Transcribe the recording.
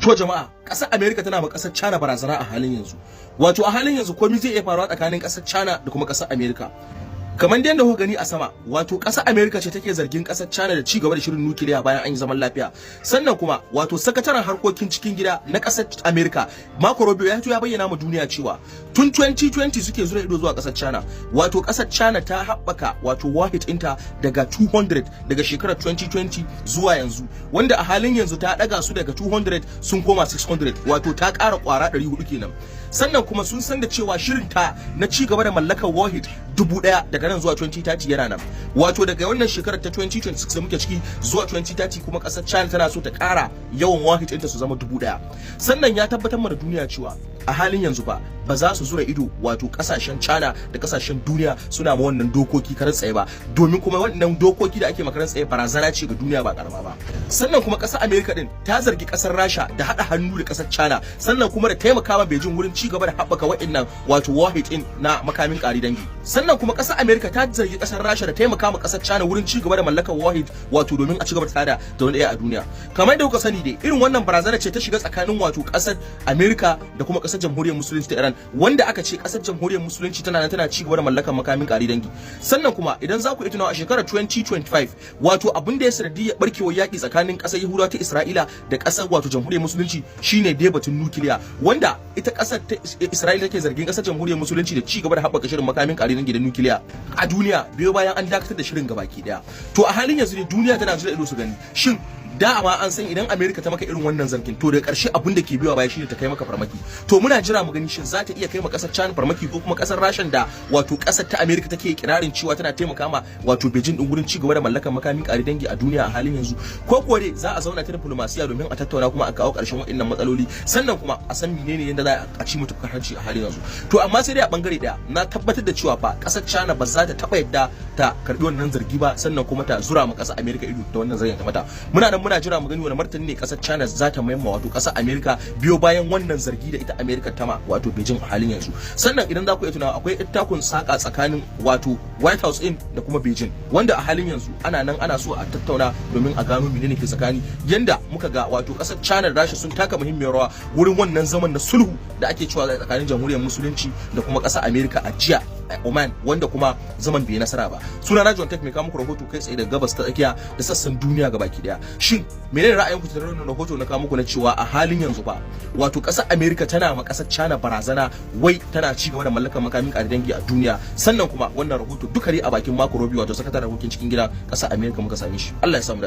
To jama'a, ƙasar America tana ma ƙasar China barazana a halin yanzu. Wato a halin yanzu komai zai iya faruwa tsakanin ƙasar China da kuma ƙasar America. Kamar yadda kuka gani a sama, wato ƙasar America ce take zargin ƙasar China da ci gaba da shirin nukiliya bayan an yi zaman lafiya. Sannan kuma wato sakataren harkokin cikin gida na ƙasar America, Marco Rubio, ya fito ya bayyana ma duniya cewa tun 2020 suke zura ido zuwa ƙasar China. Wato ƙasar China ta haɓaka wato warhead ɗinta daga 200 daga shekarar 2020 zuwa yanzu, wanda a halin yanzu ta ɗaga su daga 200 sun koma 600, wato ta ƙara ƙwara 400 kenan. Sannan kuma sun san da cewa shirin ta na ci gaba da mallakar warhead 1000 daga nan zuwa 2030 yana nan. Wato daga wannan shekarar ta 2026 da muke ciki zuwa 2030 kuma kasar China tana so ta ƙara yawan warhead ɗinta su zama 1000. Sannan ya tabbatar mana duniya cewa a halin yanzu ba za su zura ido wato kasashen China da kasashen duniya suna ma wannan dokoki karan tsaye ba, domin kuma wannan dokoki da ake ma karan tsaye barazana ce ga duniya ba karama ba. Sannan kuma kasar America din ta zargi kasar Rasha da hada hannu da kasar China, sannan kuma da taimakawa Beijing wurin ci gaba da haɓaka wa'annan wato warhead din na makamin ƙari dangi. Sannan kuma kasar America ta zargi kasar Rasha da taimaka ma kasar China wurin ci gaba da mallakar warhead, wato domin a ci gaba da tada da wani ɗaya a duniya. Kamar da kuka sani dai, irin wannan barazana ce ta shiga tsakanin wato kasar America da kuma kasar Jamhuriyar Musulunci ta Iran, wanda aka ce kasar Jamhuriyar Musulunci tana nan tana ci gaba da mallakar makamin ƙari dangi. Sannan kuma idan za ku iya tunawa, a shekarar 2025, wato abin da ya sanadiyar barkewar yaƙi tsakanin ƙasar Yahudawa ta Isra'ila da ƙasar wato Jamhuriyar Musulunci shine dai batun nukiliya, wanda ita ƙasar ta Isra'ila take zargin ƙasar Jamhuriyar Musulunci da ci gaba da haɓaka shirin makamin ƙari dangi da nukiliya a duniya biyo bayan an dakatar da shirin gabaki daya. To a halin yanzu ne duniya tana jira ido su gani shin dama an san idan America ta maka irin wannan zargin, to daga ƙarshe abin da ke biyowa baya shine ta kai maka farmaki. To muna jira mu gani shin za ta iya kai ma ƙasar China farmaki, ko kuma ƙasar Rasha da wato ƙasar ta America take kirarin cewa tana taimaka ma wato Beijing din gurin ci gaba da mallakar makamin ƙari dangi a duniya a halin yanzu, ko kuwa dai za a zauna ta diplomasiya domin a tattauna kuma a kawo ƙarshen waɗannan matsaloli, sannan kuma a san menene yadda za a ci mutu hanci a halin yanzu. To amma sai dai a bangare daya, na tabbatar da cewa fa ƙasar China ba za ta taɓa yadda ta karbi wannan zargi ba, sannan kuma ta zura ma ƙasar America ido da wannan zargin ta mata. Muna nan muna jira mu gani wani martani ne ƙasar China za ta mayar ma wato ƙasar America biyo bayan wannan zargi da ita America ta ma wato Beijing a halin yanzu. Sannan idan za ku iya tunawa, akwai takun saka tsakanin wato White House din da kuma Beijing, wanda a halin yanzu ana nan ana so a tattauna domin a gano menene ke tsakani. Yanda muka ga wato ƙasar China da Rasha sun taka muhimmiyar rawa wurin wannan zaman na sulhu da ake cewa tsakanin Jamhuriyar Musulunci da kuma ƙasar America a jiya a Oman, wanda kuma zaman bai nasara ba. Suna na John Tech, mai kawo muku rahoto kai tsaye daga Gabas ta Tsakiya da sassan duniya gabaki daya. Shin menene ra'ayinku tare da wannan rahoto na kawo muku na cewa a halin yanzu ba wato ƙasar America tana ma ƙasar China barazana wai tana ci gaba da mallakar makamin ƙare dangi a duniya? Sannan kuma wannan rahoto duka dai a bakin Marco Rubio, wato sakataren harkokin cikin gida ƙasar America, muka same shi. Allah ya samu dace.